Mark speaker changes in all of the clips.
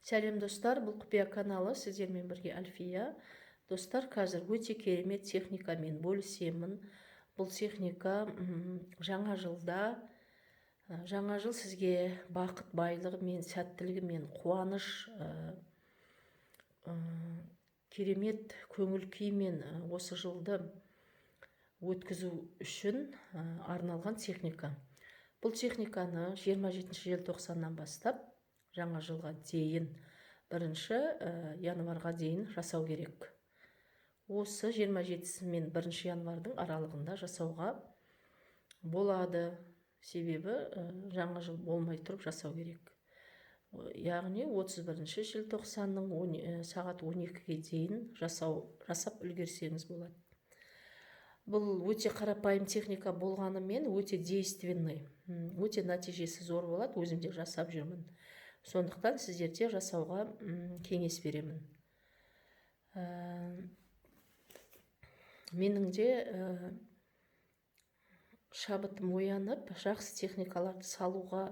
Speaker 1: Сәлем, достар! Бұл Құпия каналы, сіздермен бірге Альфия. Достар, қазір өте керемет техникамен бөлісемін. Бұл техника жаңа жылда, жаңа жыл сізге бақыт, байлығымен, сәттілігімен, қуаныш, керемет көңіл күймен осы жылды өткізу үшін арналған техника. Бұл техниканы 27 желтоқсаннан бастап жаңа жылға дейін, 1 январьға дейін жасау керек. Осы 27-сі мен 1 январьдың аралығында жасауға болады, себебі жаңа жыл болмай тұрып жасау керек, яғни 31 желтоқсанның сағат 12-ге дейін жасап үлгерсеңіз болады. Бұл өте қарапайым техника болғанымен, өте действенный, өте нәтижесі зор болады. Өзім де жасап жүрмін, сондықтан сіздерде жасауға кеңес беремін. Менің де шабытым оянып, жақсы техникаларды салуға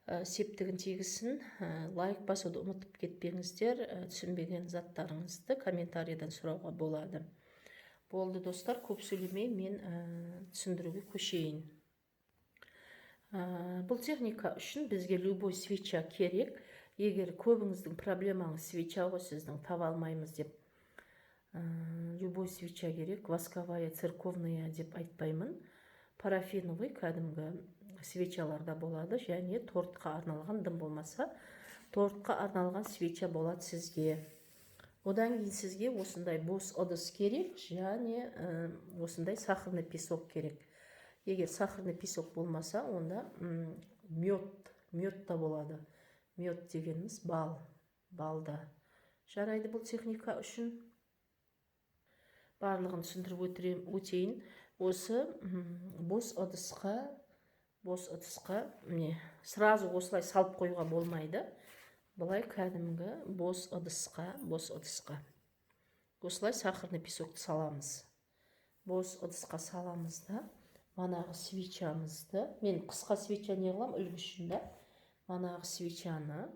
Speaker 1: септігін тигізсін. Лайк басуды ұмытып кетпеңіздер. Түсінбеген заттарыңызды комментарийдан сұрауға болады. Болды, достар, көп сөйлемей, мен түсіндіруге көшейін. Бұл техника үшін бізге любой свеча керек. Егер көбіңіздің проблемаңыз свеча ғой сіздің, таба алмаймыз деп, любой свеча керек. Восковая, церковная деп айтпаймын, парафиновый кәдімгі свечалар да болады және тортқа арналған, дым болмаса, тортқа арналған свеча болады сізге. Одан кейін сізге осындай бос ыдыс керек және осындай сахарный песок керек. Егер сахарный песок болмаса, онда мед, мед та болады. Мед дегеніміз бал, бал да жарайды бұл техника үшін. Барлығын түсіндіріп өтейін. Осы бос ыдысқа, міне, сразу осылай салып қоюға болмайды. Былай кәдімгі бос ыдысқа осылай сахарный песокты саламыз. Бос ыдысқа саламыз да, манағы свечамызды, мен қысқа свеча не қыламын, үлгі үшін да, манағы свечаны,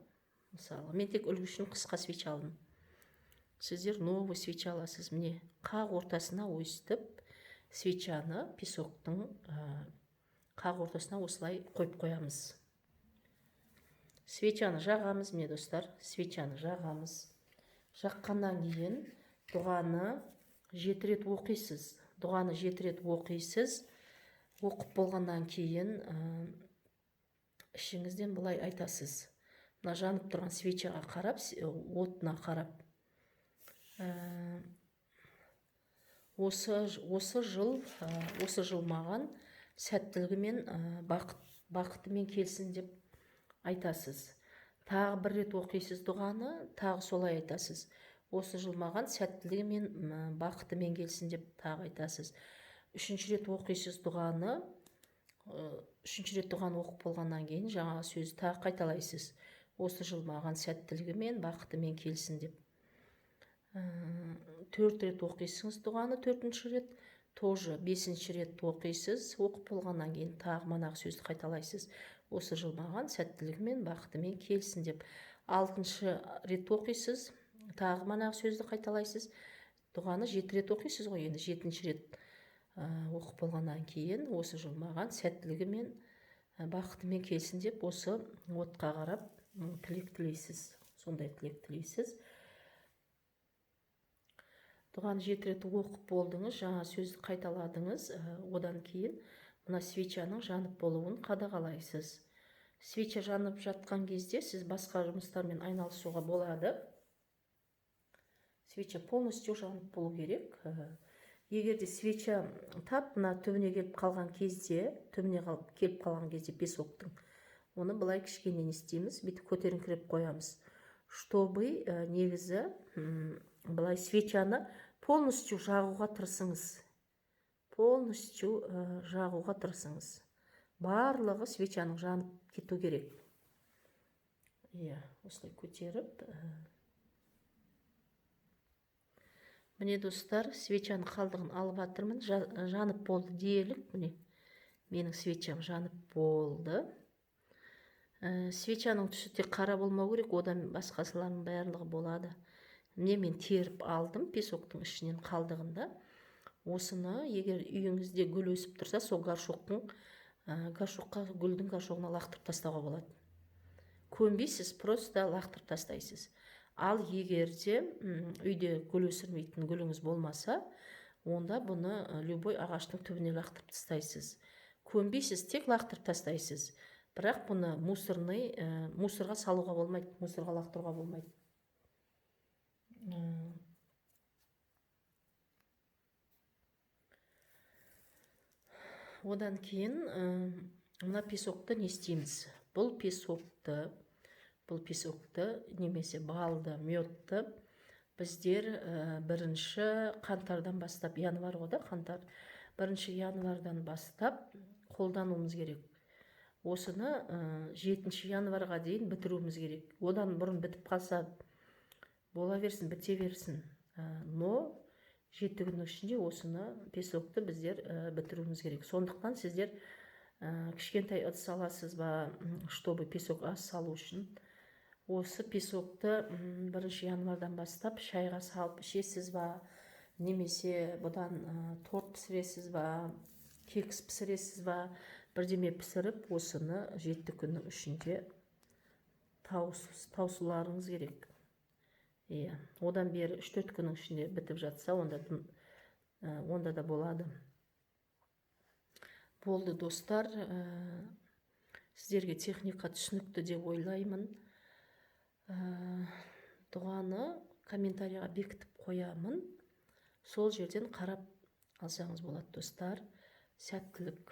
Speaker 1: мысалы, мен тек үлгі үшін қысқа свеча алдым, сіздер новый свеча аласыз. Міне, қақ ортасына өстіп свечаны песоктың қақ ортасына осылай қойып қоямыз. Свечаны жағамыз. Міне, достар, свечаны жағамыз. Жаққаннан кейін дұғаны жеті рет оқисыз. Дұғаны жеті рет оқисыз. Оқып болғаннан кейін ішіңізден былай айтасыз, мына жанып тұрған свечаға қарап, отына қарап: Осы жыл маған сәттілігімен, бақытымен келсін», – деп айтасыз. Тағы бір рет оқисыз дұғаны, тағы солай айтасыз: «Осы жыл маған сәттілігімен, бақытымен келсін», – деп тағы айтасыз. Үшінші рет оқисыз дұғаны. Үшінші рет дұғаны оқып болғаннан кейін жаңағы сөзді тағы қайталайсыз: «Осы жыл маған сәттілігімен, бақытымен келсін», – деп. Төрт рет оқисыз дұғаны, төртінші рет тоже. Бесінші рет оқисыз. Оқып болғаннан кейін тағы манағы сөзді қайталайсыз: «Осы жыл маған сәттілігімен, бақытымен келсін», – деп. Алтыншы рет оқисыз, тағы манағы сөзді қайталайсыз. Дұғаны жеті рет оқисыз ғой. Енді жетінші рет оқып болғаннан кейін «Осы жыл маған сәттілігімен, бақытымен келсін» деп, осы отқа қарап тілек тілейсіз, сондай тілек тілейсіз. Дұғаны жеті рет оқып болдыңыз, жаңа сөзді қайталадыңыз. Одан кейін мына свечаның жанып болуын қадағалайсыз. Свеча жанып жатқан кезде сіз басқа жұмыстармен айналысуға болады. Свеча полностью жанып болу керек. Егер де свеча тап мына түбіне келіп қалған кезде, түбіне келіп қалған кезде песоктың, оны былай кішкене не істейміз, бүйтіп көтеріңкіреп қоямыз, чтобы негізі былай свечаны полностью жағуға тырысыңыз, полностью жағуға тырысыңыз. Барлығы свечаның жанып кету керек, иә. Осылай көтеріп, міне, достар, свечаның қалдығын алып жатырмын. Жанып болды делік. Міне, менің свечам жанып болды. Свечаның түсі тек қара болмау керек, одан басқасыларының барлығы болады. Міне, мен теріп алдым песоктың ішінен қалдығында. Осыны егер үйіңізде гүл өсіп тұрса, сол горшокқа, гүлдің горшогына лақтырып тастауға болады. Көмбейсіз, просто лақтырып тастайсыз. Ал егер де үйде гүл өсірмейтін гүліңіз болмаса, онда бұны любой ағаштың түбіне лақтырып тастайсыз. Көмбейсіз, тек лақтырып тастайсыз. Бірақ бұны мусорға салуға болмайды, мусорға лақтыруға болмайды. Одан кейін мына песокты не істейміз? Бұл песокты немесе балды, медті біздер 1 қаңтардан бастап, январь ғой да, қаңтар, 1 январьдан бастап қолдануымыз керек. Осыны 7 январьға дейін бітіруіміз керек. Одан бұрын бітіп қалса, бола берсін, біте берсін, но 7 күннің ішінде осыны, песокты біздер бітіруіміз керек. Сондықтан сіздер кішкентай ыдыс аласыз ба, чтобы песок аз салу үшін. Осы песокты 1 январьдан бастап шайға салып ішесіз ба, немесе бұдан торт пісіресіз ба, кекс пісіресіз ба, бірдеме пісіріп, осыны 7 күннің ішінде таусуларыңыз керек. Иә, одан бері 3-4 күннің ішінде бітіп жатса, онда да болады. Болды, достар, сіздерге техника түсінікті деп ойлаймын. Дұғаны комментарийға бекітіп қоямын, сол жерден қарап алсаңыз болады. Достар, сәттілік!